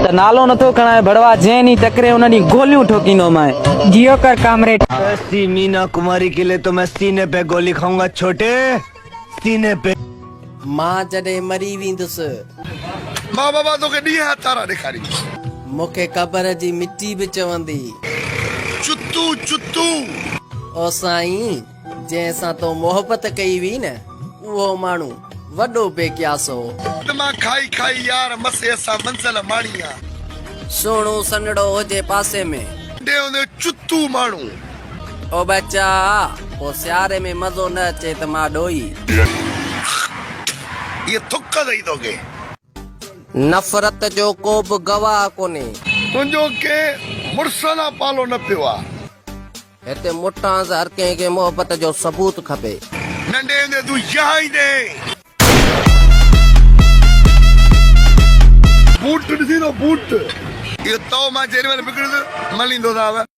ته نالو نٿو کڻانء ڀڙوا جنهن ڏينهن ٽڪرين ان ڏينهن گوليون ٺوڪيندومانء. جيئو ڪر ڪامريڊ. ايسي مينا ڪماري ڪي لئي تو مين سيني پي گولي کائون گا ڇوٽي سيني پي. مان جڏهن مري ويندس. مان بابا توکي ڏينهن جا تارا ڏيکاريندس. مون کي قبر جي مٽي به چوندي. چتو چتو. او سائين، جنهن سان تو محبت ڪئي هئي نه، اهو ماڻهو وڏو بي قياس هو. مان کائي کائي يار مسي اسان منزل ماڻي آ. سهڻو سنهڙو هجي پاسي ۾. ننڍي هوندي چتو ماڻهو. او ٻچا، پوء سياري ۾ مزو نه اچي ته مان ڏوئي. هيء ٿڪ اٿئي توکي. نفرت جو ڪو به گواهه ڪونهي. تنهنجو ڪنهن مڙس سان پالو نه پيو آ. هتي مٽانس هر ڪنهن کي محبت جو ثبوت کپي. ننڍي هوندي تون يهائيندين. بوٽ ڏسين ٿو بوٽ. اهو تئو مان جيڏي مهل وڪڻندس مليندوسانء.